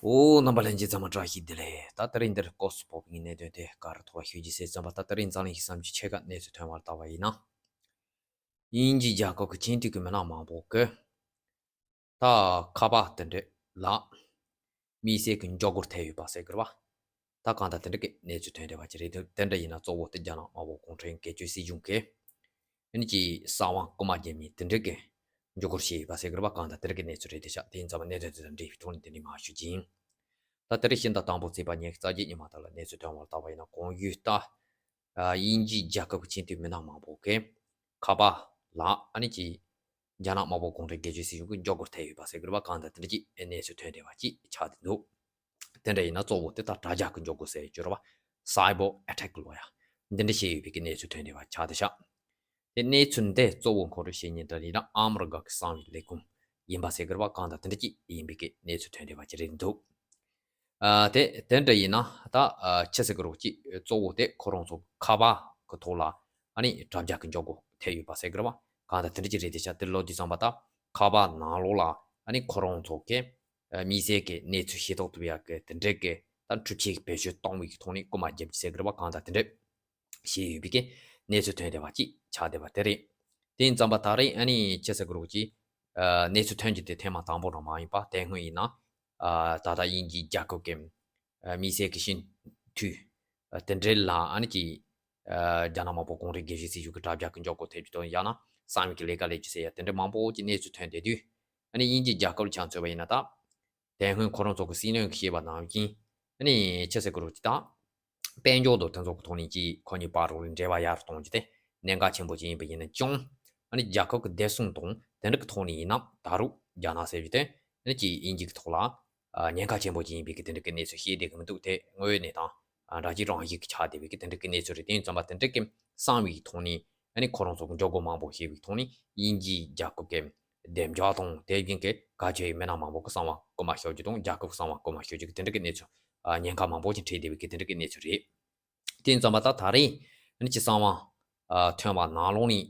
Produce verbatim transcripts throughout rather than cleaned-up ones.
ཨོ། རྣམ་པ་ལྷན་རྒྱས་ཚང་མ་བཀྲ་ཤིས་བདེ་ལེགས། ད་དེ་རིང་འདིར་སྐབས་སུ་བབས་པའི་གནད་དོན་དེ་ག་རེ་ཐོག་ཞུ་རྒྱུ་ཟེར་ཙམ་པ། ད་དེ་རིང་འཛམ་གླིང་གི་བསམ་སྤྱོད་ཆེ་ཁག་གནས་ཚུལ་ཐོན་པར་བལྟ་བ་ཡིན་ན། དབྱིན་ཇི་རྒྱལ་ཁབ་ཀྱི་ཆེས་མཐོའི་གི་མི་སྣ་མང་པོ་གིས་ད་ཁ་པར་དེ་འདྲ་ལ་དམིགས་བསལ་གྱི་འཇོག་སྒོར་ཐེབས་ཡོད་པ་ཟེར་གི་རེད་བ། ད་གང་ལྟར་དེ་འདྲ་གི་གནས་ཚུལ་ཐོན་བསྡད་པ་ཅིག་རེད་འདུག་དེ་འདྲ་ཡིན་ན་གཙོ་བོ་དེ་རྒྱ་ནག་དམར་པོ་གུང་ཁྲན་སྒེར་གཅོད་སྲིད་གཞུང་གིས་ཨ་ནི་ཅིག་གསང་བ་རྐུ་མ་བརྒྱབ་ནས་དེ་འདྲ་གི་འཇོག་སྒོར་བྱས་ཡོད་པ་ཟེར་གི་རེད་བ། གང་ལྟར་དེ་འདྲ་གི་གནས་ཚུལ་རེད་དེ་ཤག་དེ་ཡིན་ཙང་གནད་དོན་དེ་དང་འབྲེལ་བའི་ཐོག་ནས་དེ་འདྲ་མར་ཞུ་རྒྱུ་ཡིན། ད་དེ་རིང་ཕྱི་ཟླ་དང་པོ་ཚེས་པ་ཉི་ཤུ་རྩ་བརྒྱད་ཉི་མ་དག་ལ་གནས་ཚུལ་ཐོན་པར་བལྟ་བ་ཡིན་ན། གོང་ཞུས་ལྟར་དབྱིན་ཇིའི་རྒྱལ་ཁབ་ཀྱི་ཆེས་མཐོའི་མི་སྣ་མང་པོ་གིས་ཁ་པར་ལ་ཨ་ནི་ཅིག་རྒྱ་ནག་དམར་པོ་གུང་ཁྲན་སྒེར་གཅོད་སྲིད་གཞུང་གིས་འཇོག་སྒོར་ཐེབས་ཡོད་པ་ཟེར་གི་རེད་བ། གང་ལྟར་དེ་འདྲ་ཅིག་གནས་ཚུལ་ཐོན་བསྡད་པ་ཅིག་ཆགས་བསྡད་འདུག་དེ་འདྲ་ཡིན་ན་གཙོ་བོ་དེ་ད་དྲ་རྒྱ་གི་འཇོག་སྒོ་ཟེར་གྱི་རེད་བ། Cyber Attack ལབ་ཡ་འདི་འདྲ་བྱས་ཡོད་པའི་གི་གནས་ཚུལ་ཐོན་བསྡད་པ་ཆགས་བསྡད་ཤག་དེ་གནས་ཚུལ་འདི་གཙོ་བོ་མཁོ་སྤྲོད་བྱེད་མཁན་འདྲ་ཡིན་ན་ཨ་མི་རི་ཀ་གི་གསང་བའི་ལས་ཁུངས་ཡིན་པ་ཟེར་གི་རེད་བ། གང་ལྟར་དེ་འདྲ་ཅིག་ཡིན་པའི་གི་གནས་ཚུལ་ཐོན་བསྡད་པ་ཅིག་རེད་འདུག་ཨ་དེ་དེ་འདྲ་ཡིན་ན་ད་ཨ་ཆི་ཟེར་གི་རེད་ཅིག་གཙོ་བོ་དེ་ཁོ་རང་ཚོ་ཁ་པར་གི་ཐོག་ལ་ཨ་ནི་དྲ་རྒྱ་གི་འཇོག་སྒོ་ཐེབས་ཡོད་པ་ཟེར་གི་རེད་བ། གང་ལྟར་དེ་འདྲ་ཅིག་རེད་དེ་ཤག་དེ་ལོ་དུས་ཙམ་པ་ད་ཁ་པར་ནང་ལོགས་ལ་ཨ་ནི་ཁོ་རང་ཚོ་གི་ཨ་དམིགས་བསལ་གི་གནས་ཚུལ་ཤེས་རྟོགས་ཐུབ་ཡག་གི་དེ་འདྲ་གི་ད་འཕྲུལ་ཆས་ཀྱི་བེད་སྤྱོད་གཏོང་བའི་གི་ཐོག་ནས་རྐུ་མ་བརྒྱབ་ཀྱི་ཟེར་གི་རེད་བ། གང་ལྟར་དེ་འདྲ་བྱས་ཡོད་པའི་གི་གནས་ཚུལ་ཐོན་བསྡད་པ་ཅིག་ཆགས་བསྡད་པ་དེ་རེད། དེ་ཡིན་ཙམ་པ་ད་རེས་ཨ་ནི་ཆི་ཟེར་གི་རེད་ཅིག་ཨ་གནས་ཚུལ་ཐོན་རྒྱུ་དེ་ཐེངས་མ་དང་པོ་རང་མ་ཡིན་པ། དེ་སྔོན་ཡིན་ན་ཨ་ད་ལྟ་དབྱིན་ཇིའི་རྒྱལ་ཁབ་ཀྱི་ཨ་དམིགས་བསལ་གྱི་སྤྱི་འཐུས་ཨ་དེ་འདྲའི་ལ་ཨ་ནི་ཅིག་ཨ་རྒྱ་ནག་དམར་པོ་གུང་ཁྲན་སྒེར་གཅོད་སྲིད་གཞུང་གི་དྲ་རྒྱ་གི་འཇོག་སྒོ་ཐེབས་རྒྱུ་དང་། ཡང་ན་གསང་བའི་གི་ལས་ཀ་ལས་རྒྱུ་ཟེར་ཡ་དེ་འདྲ་མང་པོ་ཅིག་གནས་ཚུལ་ཐོན་བསྡད་དུས། ཨ་ནི་དབྱིན་ཇིའི་རྒྱལ་ཁབ་ལ་ཆ་མཚོན་པ་ཡིན་ན་ད། དེ་སྔོན་ཁོ་རང་ཚོ་གི་སྲིད་བློན་གྱིས་བཤད་པ་ནང་བཞིན། ཨ་ནི་ཆི་ཟེར་གི་རེད་ཅིག་ད། དཔལ་འབྱོར་དང་དེ་ཚོ་གི་ཐོག་ནས་ཅིག་ཁོ་གཉིས་བར་རོགས་ལ་འབྲེལ་བ་ཡག་རུ་གཏོང་རྒྱུ་དེ་གནད་འགག་ཆེན་པོ་ཅིག་ཡིན་པ་ཡིན་ན་ཀྱང་། ཨ་ནི་རྒྱལ་ཁབ་ཀྱི་བདེ་སྲུང་དང་དེ་འདྲ་གི་ཐོག་ནས་ཡིན་ན་ད་རུང་རྒྱ་ནག་ཟེར་རྒྱུ་དེ་ཨ་ནི་ཅིག་དབྱིན་ཇི་གི་ཐོག་ལ་ཨ་ཉེན་ཁ་ཆེན་པོ་ཅིག་ཡིན་པའི་གི་དེ་འདྲ་གི་གནས་ཚུལ་བཤད་བསྡད་གི་མི་འདུག་དེ་དངོས་ཡོད་གནས་སྟངས་ཨ་འདྲ་ཅིག་རང་བཞིན་གྱི་ཆགས་བསྡད་པའི་གི་དེ་འདྲ་གི་གནས་ཚུལ་རེད། དེ་ཡིན་ཙམ་པ་དེ་འདྲ་གི་གསང་བའི་ཐོག་ནས་ཨ་ནི་ཁོ་རང་ཚོ་གི་འཇོག་སྒོ་མང་པོ་བྱས་པའི་ཐོག་ནས་དབྱིན་ཇིའི་རྒྱལ་ཁབ་ཀྱི་བདེ་འཇགས་དང་དེ་བཞིན་གྱི་གལ་ཆེ་བའི་མི་སྣ་མང་པོ་གི་གསང་བ་རྐུ་མ་ཤོར་རྒྱུ་དང་། རྒྱལ་ཁབ་གསང་བ་རྐུ་མ་ཤོར་རྒྱུ་གི་དེ་འདྲ་གི་གནས་ཚུལ་ཨ་ཉེན་ཁ་མང་པོ་ཅིག་འཕྲད་བསྡད་པའི་གི་དེ་འདྲ་གི་གནས་ཚུལ་རེད། དེ་ཡིན་ཙམ་པ་ད་ད་རེས་ཨ་ནི་ཅིག་གསང་བ་ཨ་ཐོན་པ་ནང་ལོགས་ནས་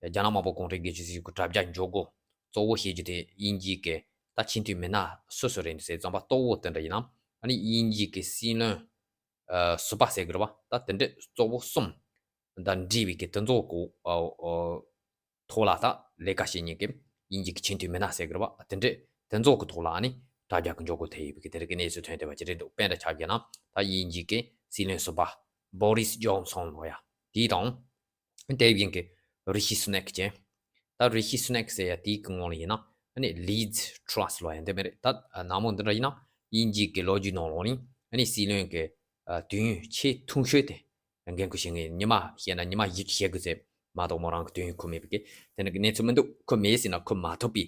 རྒྱ་ནག་དམར་པོ་གུང་ཁྲན་སྒེར་གཅོད་སྲིད་གཞུང་གི་དྲ་རྒྱ་འཇོག་སྒོ་གཙོ་བོ་བྱེད་རྒྱུ་དེ་དབྱིན་ཇིའི་གི་ད་ཆེས་མཐོའི་མི་སྣ་སུ་སུ་རེད་འདུག་ཟེར་ཙམ་པ། གཙོ་བོ་དེ་འདྲ་ཡིན་ན་ཨ་ནི་དབྱིན་ཇིའི་གི་སྲིད་བློན་ཨ་ཟུར་པ་ཟེར་གི་རེད་བ། ད་དེ་འདྲ་གཙོ་བོ་གསུམ་དང་འབྲེལ་བའི་གི་དེ་ཚོ་གི་ཨ་ཨ་ཐོག་ལ་ད་ལས་ཀ་བྱེད་མཁན་གྱི་དབྱིན་ཇི་གི་ཆེས་མཐོའི་མི་སྣ་ཟེར་གི་རེད་བ། དེ་འདྲས་དེ་ཚོ་གི་ཐོག་ལ་ཨ་ནི་དྲ་རྒྱ་གི་འཇོག་སྒོ་ཐེབས་ཡོད་པའི་གི་དེ་འདྲ་གི་གནས་ཚུལ་ཐོན་བསྡད་པ་ཅིག་རེད་འདུག་དཔེ་འདྲ་ཆ་བཞག་ན་ད་དབྱིན་ཇི་གི་སྲིད་བློན་ཟུར་པ་བོ་རིས་ཇོན་སོན་ལབ་ཡ་དེ་དང་། དེ་བཞིན་གྱི་རི་ཤི་སུ་ནེག་ཅན། ད་རི་ཤི་སུ་ནེག་ཟེར་ཡ་དེའི་གི་ངོས་ལ་ཡིན་ན་ཨ་ནི་ལིཛ་ཊྲ་སི་ལབ་ཡ་འདི་མི་རེད། ད་ནང་མོ་འདི་འདྲ་ཡིན་ན་དབྱིན་ཇི་གི་ལོ་རྒྱུས་ནང་ལོགས་ནས་ཨ་ནི་སྲིད་བློན་གྱི་ཨ་དུས་ཡུན་ཆེས་ཐུང་ཤོས་དེ། འགན་ཁུར་བཞེས་མཁན་ཉི་མ་བཤད་ན་ཉི་མ་བཞི་བཅུ་ཞེ་དགུ་ཙམ་མ་གཏོགས་མོ་རང་གི་དུས་ཡུན་འཁུར་མེད་པའི་གི་དེ་འདྲ་གི་གནས་ཚུལ་མི་འདུག་འཁུར་མེད་ཟེར་ན་འཁུར་མ་ཐུབ་པའི་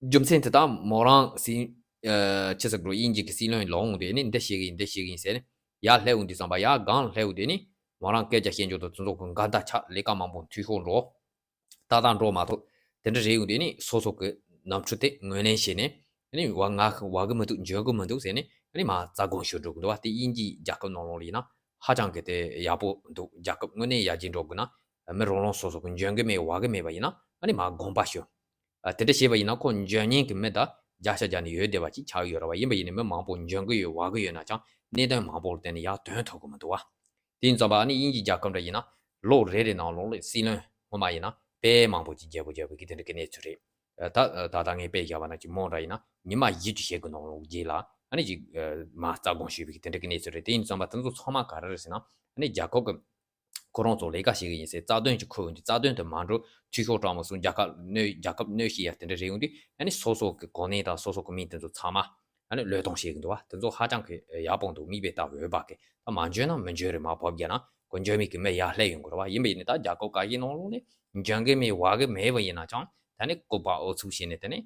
རྒྱུ་མཚན་དེ་དག་མོ་རང་སྲིད་ཨ་ཆི་ཟེར་དགོས་རེད། དབྱིན་ཇི་གི་སྲིད་བློན་ལ་འོངས་དུས་ནི་འདི་བཤད་གི་ཡིན་འདི་བཤད་གི་ཡིན་ཟེར་ནས་ཡར་སླེབས་འོང་དུས་ཙམ་པ་ཡར་སྒང་ལ་སླེབས་འོང་དུས་ནི་མོ་རང་སྐད་ཆ་བཤད་འཇོག་དང་དེ་ཚོ་གི་འགལ་ཟླ་ཆགས། ལས་ཀ་མང་པོ་འཐུས་ཤོར་འགྲོ། ཏག་ཏག་འགྲོ་མ་ཐུབ། དེ་འདྲ་རེད་ཡོང་དུས་ནི་སོ་སོ་གི་ནོར་འཁྲུལ་དེ་ངོས་ལེན་བྱས་ནས་ནི་བ་ང་བ་གི་མི་འདུག་འཇོན་གི་མི་འདུག་ཟེར་ནས་ནི་མ་རྩ་དགོངས་ཞུ་འགྲོ་གི་འདུག་བ། དེ་དབྱིན་ཇིའི་རྒྱལ་ཁབ་ནང་ལོགས་ལ་ཡིན་ན་ཧ་ཅང་གི་དེ་ཡག་པོ་འདུག་རྒྱལ་ཁབ་དངོས་གནས་ཡར་རྒྱས་འགྲོ་དགོས་ན་མི་རང་རང་སོ་སོ་གི་འཇོན་གི་མེད་བ་གི་མེད་པ་ཡིན་ན་ནི་མ་དགོངས་པ་ཞུ། ཨ་དེ་འདྲ་བྱས་པ་ཡིན་ན་ཁོ་འཇོན་མཁན་གི་མི་ད་བརྒྱ་ཆ་བརྒྱ་ནས་ཡོད་བསྡད་པ་ཅིག་ཆགས་ཡོད་རེད་བ། ཡིན་པ་ཡིན་ནའི་མི་མང་པོ་འཇོན་གི་ཡོད་བ་གི་ཡོད་ན་ཅང་གནད་དོན་མང་པོ་ལ་བརྟེན་ནས་ཡར་ཐོན་ཐུབ་གི་མི་འདུག་བ། དེ་ཡིན་ཙམ་པ་ཨ་ནི་དབྱིན་ཇིའི་རྒྱལ་ཁབ་འདྲ་ཡིན་ན་ལོ་རེ་རེ་ནང་ལོགས་ལ་སྲིད་བློན་སྔོན་མ་ཡིན་ན་དཔེ་མང་པོ་ཅིག་རྒྱལ་པོ་རྒྱལ་པོ་གི་དེ་འདྲ་གི་གནས་ཚུལ་རེད། ད་ད་ལྟ་ངས་དཔེ་བཞག་པ་ན་ཅིག་མོ་འདྲ་ཡིན་ན་ཉི་མ་བཞི་བཅུ་ཞེ་དགུ་ནང་ལོགས་རྗེས་ལ་ཨ་ནི་ཅིག་མ་རྩ་དགོངས་ཞུས་པའི་གི་དེ་འདྲ་གི་གནས་ཚུལ་རེད། དེ་ཡིན་ཙམ་པ་དེ་ཚོ་ཚང་མ་ག་རེ་རེད་ཟེར་ན་ཨ་ནི་རྒྱལ་ཁབ་གི་ཁོ་རང་ཚོ་ལས་ཀ་བྱེད་གི་ཡིན་ཟེར་རྩ་དོན་ཅིག་འཁུར་འོང་དུས་རྩ་དོན་དེ་མ་འགྲུབ། འཐུས་ཤོར་དྲག་མ་སོང་། རྒྱལ་ཁབ་གནོད་རྒྱལ་ཁབ་གནོད་བྱེད་ཡ་དེ་འདྲ་རེད་ཡོང་དུས་ཨ་ནི་སོ་སོ་གི་གོ་གནས་དང་སོ་སོ་གི་མིང་དེ་ཚོ་ཚང་མ་ཨ་ནི་བློས་གཏོང་བྱེད་གི་འདུག་བ། དེ་ཚོ་ཧ་ཅང་གི་ཡག་པོ་འདུག་མིག་དཔེ་ལྟ་འོས་པ་གི་ད་མ་འཇོན་ན་མི་འཇོན་རེད། མ་བབ་རྒྱ་ན་གོ་འཇོན་མེད་གི་མི་ཡར་སླེབས་ཡོང་གི་རེད་བ། ཡིན་པ་ཡིན་ནི་ད་རྒྱལ་ཁབ་ག་གི་ནང་ལོགས་ནས་འཇོན་གི་མེད་བ་གི་མེད་པ་ཡིན་ན་ཅང་ད་ནི་ལྐུགས་པ་ཨུ་ཚུགས་བྱས་ནས་དེ་ནི་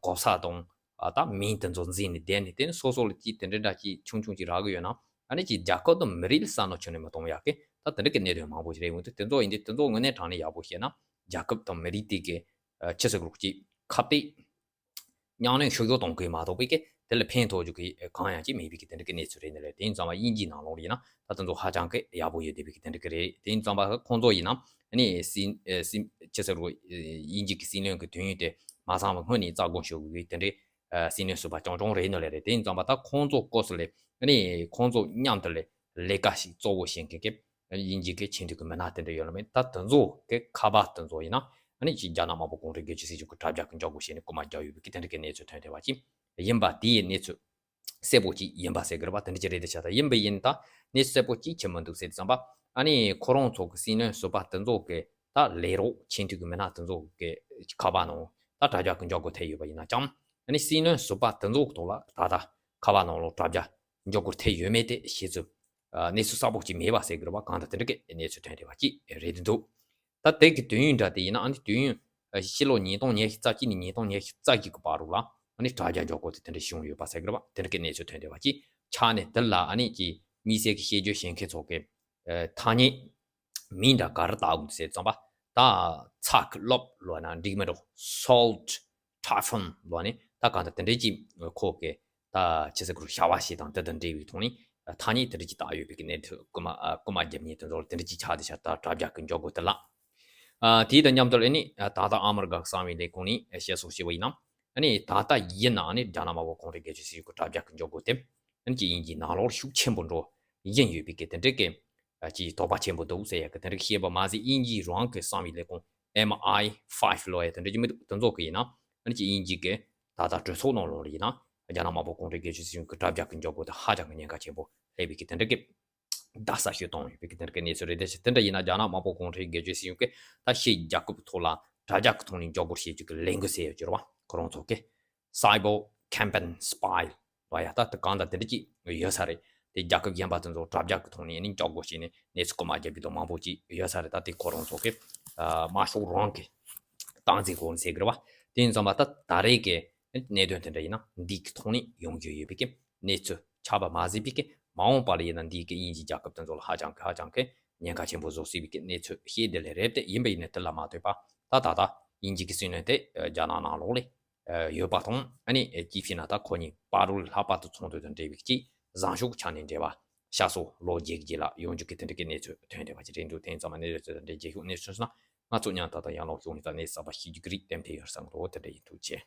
གོ་ས་དང་ཨ་ད་མིང་དེ་ཚོ་འཛིན་ནས་བསྡད་ནས་དེ་ནི་སོ་སོ་ལ་ཅིག་དེ་འདྲ་འདྲ་ཅིག་ཆུང་ཆུང་ཅིག་རག་གི་ཡོད་ན། ཨ་ནི་ཅིག་རྒྱལ་ཁབ་དང་མི་རིགས་ལ་བསམ་བློ་ཁྱོན་ནས་མི་གཏོང་ཡག་གི་ད་དེ་འདྲ་གི་གནད་དོན་མང་པོ་ཞིག་རེད་ཡོང་དུས་དེ་ཚོ་ཡིན་དུས་དེ་ཚོ་དངོས་གནས་དྲང་གནས་ཡག་པོ་བཤད་ན་རྒྱལ་ཁབ་དང་མི་རིགས་དེ་གི་ཆི་ཟེར་དགོས་ཅིག་ཁ་གཏད་མཉམ་གནོན་ཤུགས་ཡོད་གཏོང་དགོས་མ་གཏོགས་པའི་གི་དེ་ལ་ཕན་ཐོགས་རྒྱུ་གི་གང་ཡང་ཅིག་མེད་པའི་གི་དེ་འདྲ་གི་གནས་ཚུལ་རེད་ནི་རེད། དེ་ཡིན་ཙང་བ་དབྱིན་ཇིའི་ནང་ལོགས་ལ་ཡིན་ན་ད་དེ་ཚོ་ཧ་ཅང་གི་ཡག་པོ་ཡོད་བསྡད་པའི་གི་དེ་འདྲ་གི་རེད། དེ་ཡིན་ཙང་བ་ཁོང་ཚོ་ཡིན་ན་ཨ་ནི་སྲིད་སྲིད་ཆི་ཟེར་དགོས་དབྱིན་ཇི་གི་སྲིད་བློན་གི་དུས་ཡུན་དེ་མ་ཚང་བ་སྔོན་ནས་རྩ་དགོངས་ཞུ་དགོས་གི་དེ་འདྲའི་ སྲིད་བློན་ཟུར་པ་རྐྱང་རྐྱང་རེད་ནོ་ལེ་རེད། དེ་ཡིན་ཙང་པ་ད་ཁོང་ཚོ་སྐོར་སུ་ལས་ཨ་ནི་ཁོང་ཚོ་མཉམ་དུ་ལས་ལས་ཀ་ཞིག་གཙོ་བོ་བྱེད་མཁན་གྱི་དབྱིན་ཇི་གི་ཆེས་མཐོའི་གི་མི་སྣ་དེ་འདྲ་ཡོད་ལ་མེད། ད་དེ་ཚོ་གི་ཁ་པར་དེ་ཚོ་ཡིན་ན་ཨ་ནི་ཅིག་རྒྱ་ནག་དམར་པོ་གུང་ཁྲན་སྒེར་གཅོད་སྲིད་གཞུང་གི་དྲ་རྒྱ་གི་འཇོག་སྒོ་བྱས་ནས་རྐུ་མ་རྒྱག་ཡོད་པའི་གི་དེ་འདྲ་གི་གནས་ཚུལ་ཐོན་བསྡད་པ་ཅིག་ཡིན་པ། དེ་ཡི་གནས་ཚུལ་གསལ་པོ་ཅིག་ཡིན་པ་ཟེར་གི་རེད་པ། དེ་འདྲ་ཅིག་རེད་དེ་ཤ་ད་ཡིན་པ་ཡིན་ད་གནས་ཚུལ་གསལ་པོ་ཅིག་ཆེ་མི་འདུག་ཟེར་དུས་ཙམ་པ་ཨ་ནི་ཁོ་རང་ཚོ་གི་སྲིད་བློན་ཟུར་པ་དེ་ཚོ་གི་ད་ལས་རོགས་ཆེས་མཐོའི་གི་མི་སྣ་དེ་ཚོ་གི་ཁ་པར་ནང་ད་དྲ་རྒྱ་གི་འཇོག་སྒོ་ཐེབས་ཡོད་པ་ཡིན་ན་ཅང་ཨ་ནི་སྲིད་བློན་ཟུར་པ་དེ་ཚོ་གི་ཐོག་ལ་ད་ལྟ་ཁ་པར་ནང་ལོགས་དྲ་རྒྱ་འཇོག་སྒོ་ཐེབས་ཡོད་མེད་དེ་ཤེས་ཚུལ་གནས་ཚུལ་གསལ་པོ་ཅིག་མེད་པ་ཟེར་གི་རེད་པ། གང་ལྟར་དེ་འདྲ་གི་གནས་ཚུལ་ཐོན་བསྡད་པ་ཅིག་རེད་འདུག་ད་དེ་གི་དུས་ཡུན་འདྲ་དེ་ཡིན་ན་ཨ་ནི་དུས་ཡུན་ཕྱི་ལོ་ཉིས་སྟོང་ཉི་ཤུ་རྩ་གཅིག་ནས་ཉིས་སྟོང་ཉི་ཤུ་རྩ་གཅིག་གི་བར་རུ་ལ་ཨ་ནི་དྲ་རྒྱ་འཇོག་སྒོ་དེ་དེ་འདྲ་བྱུང་ཡོད་པ་ཟེར་གི་རེད་པ། དེ་འདྲ་གི་གནས་ཚུལ་ཐོན་བསྡད་པ་ཅིག་ཆགས་ནས་དེ་ལ་ཨ་ནི་ཀྱི་དམིགས་བསལ་གྱི་དཔྱད་བརྗོད་བྱེད་མཁན་ཚོ་གི་ཐ་སྙད་མིང་འདྲ་ག་རེ་བཏགས་འདུག་ཟེར་ཙམ་པ་ད་ཚ་གི་རླབས་ལོ་ན་འགྲིག་མི་འགྲོ། Salt Typhoon ལོ་ནི་ད་གང་ལྟར་དེ་འདྲ་ཅིག་ཁོ་གི་ད་ཆི་ཟེར་གི་རུ་བྱ་བ་ཞིག་དང་དེ་དང་འབྲེལ་བའི་ཐོག་ནས་ཐ་སྙད་དེ་འདྲ་ཅིག་བཏགས་ཡོད་པའི་གི་གནས་ཚུལ་རྐུ་མ་རྐུ་མ་རྒྱབ་མཁན་དེ་ཚོ་ལ་དེ་འདྲ་ཅིག་ཆགས་བསྡད་ཤག་ད་དྲ་རྒྱ་གི་འཇོག་སྒོ་དེ་ལ་དེ་དང་མཉམ་དུ་ཨ་ནི་ད་ལྟ་ཨ་མི་རི་ཀ་གི་གསང་བའི་ལས་ཁུངས་ནས་བཤད་སོགས་བྱས་པ་ཡིན་ན་ཨ་ནི་ད་ལྟ་ཡིན་ན་ཨ་ནི་རྒྱ་ནག་དམར་པོ་གུང་ཁྲན་སྒེར་གཅོད་སྲིད་གཞུང་གི་དྲ་རྒྱ་གི་འཇོག་སྒོ་དེ་ཨ་ནི་ཀྱི་དབྱིན་ཇིའི་ནང་ལོགས་ཤུགས་ཆེན་པོ་འགྲོ་བཞིན་ཡོད་པའི་གི་དེ་འདྲ་གི་ཅིག་དོགས་པ་ཆེན་པོ་འདུག་ཟེར་ཡ་གི་དེ་འདྲ་བཤད་པ་མ་ཟད་དབྱིན་ཇིའི་རང་གི་གསང་བའི་ལས་ཁུངས་M I five ལོ་ཡ་དེ་འདྲ་ཅིག་མི་འདུག་དེ་ཚོ་གི་ཡིན་ན་ཨ་ནི་ཅིག་དབྱིན་ཇི་གི་ད་ལྟ་གྲོས་ཚོགས་ནང་ལོགས་ལ་ཡིན་ན་རྒྱ་ནག་དམར་པོ་གུང་ཁྲན་སྒེར་གཅོད་སྲིད་གཞུང་གི་དྲ་རྒྱ་གི་འཇོག་སྒོ་དེ་ཧ་ཅང་གི་ཉེན་ཁ་ཆེན་པོ་སླེབས་པའི་གི་དེ་འདྲ་གི་རྡ་ས་ཞུ་གཏོང་ཡོད་པའི་གི་དེ་འདྲ་གི་གནས་ཚུལ་རེད། དེ་ཕྱིར་དེ་འདྲ་ཡིན་ན་རྒྱ་ནག་དམར་པོ་གུང་ཁྲན་སྒེར་གཅོད་སྲིད་གཞུང་གི་ད་ཕྱིའི་རྒྱལ་ཁབ་ཐོག་ལ་དྲ་རྒྱ་གི་ཐོག་ནས་འཇོག་སྒོ་བྱེད་རྒྱུ་གི་ལས་འགུལ་ཟེར་ཡོད་ཀྱི་རེད་པ། ཁོ་རང་ཚོ་གི Cyber Campaign Spy ལ་ཡ་ད་དེ་གང་ལྟར་དེ་འདྲ་ཅིག་ཡོད་ས་རེད། དེ་རྒྱལ་ཁབ་གཞན་པ་དེ་ཚོ་དྲ་རྒྱ་གི་ཐོག་ནས་ནི་འཇོག་སྒོ་བྱས་ནས་གནས་ཚུལ་རྐུ་མ་རྒྱབ་རྒྱུ་དང་མང་པོ་ཅིག་ཡོད་ས་རེད། ད་དེ་ཁོ་རང་ཚོ་གི་དམར་ཤོག་རང་གི་སྟངས་འཛིན་སྐོར་ཟེར་གི་རེད་པ། དེ་ཡིན་ཙང་མ་ད་ད་རེས་ཀྱི་གནད་དོན་དེ་འདྲ་ཡིན་ན་འདི་གི་ཐོག་ནས་ཡོང་རྒྱུ་ཡོད་པའི་གི་གནས་ཚུལ་ཆགས་པ་མ་ཟད་པའི་གི་མ་འོངས་པ་ལ་ཡིན་ན་འདི་གི་དབྱིན་ཇི་རྒྱལ་ཁབ་དེ་ཚོ་ལ་ཧ་ཅང་གི་ཧ་ཅང་གི་ཉེན་ཁ་ཆེན་པོ་བཟོ་སྲིད་པའི་གི་གནས་ཚུལ་ཤེས་བདེ་ལས་རེད། དེ་ཡིན་པ་ཡིན་ན་དེ་ལ་མ་ལྟོས་པ་ད་ད་ལྟ་དབྱིན་ཇི་གི་སྲིད་བློན་དེ་རྒྱ་ནག་ནང་ལོགས་ལ་ཡོད་པ་དང་ཨ་ནི་ཅིག་བྱས་ན་ད་ཁོ་གཉིས་པ་རོལ་ལྷག་པར་དུ་ཚོགས་འདུ་དང་འབྲེལ་བའི་ཅིག་བཟང་ཕྱོགས་ཆ་ནས་འབྲེལ་བ་བྱ་སོགས་ལོ་རྒྱུས་ཀྱི་ལ་ཡོང་རྒྱུ་གི་དེ་འདྲ་གི་གནས་ཚུལ་ཐོན་བསྡད་པ་ཅིག་རེད་འདུག་དེ་ཡིན་ཙང་མ་གནས་ཚུལ་དེ་འདྲ་རྒྱས་ཤོག་གནས་ཚུལ་སོང་ན་ང་ཚོ་མཉམ་ད་ལྟ་ཡང་ལོག་ཤོག་ནས་ད་གནས་གསར་པ་ཤེས་རྒྱུ་གི་རིགས་ཏན་ཏན་ཡོད་བསམ་གི་འདུག་དེ་འདྲ་ཡིན། ཐུགས་རྗེ་ཆེ།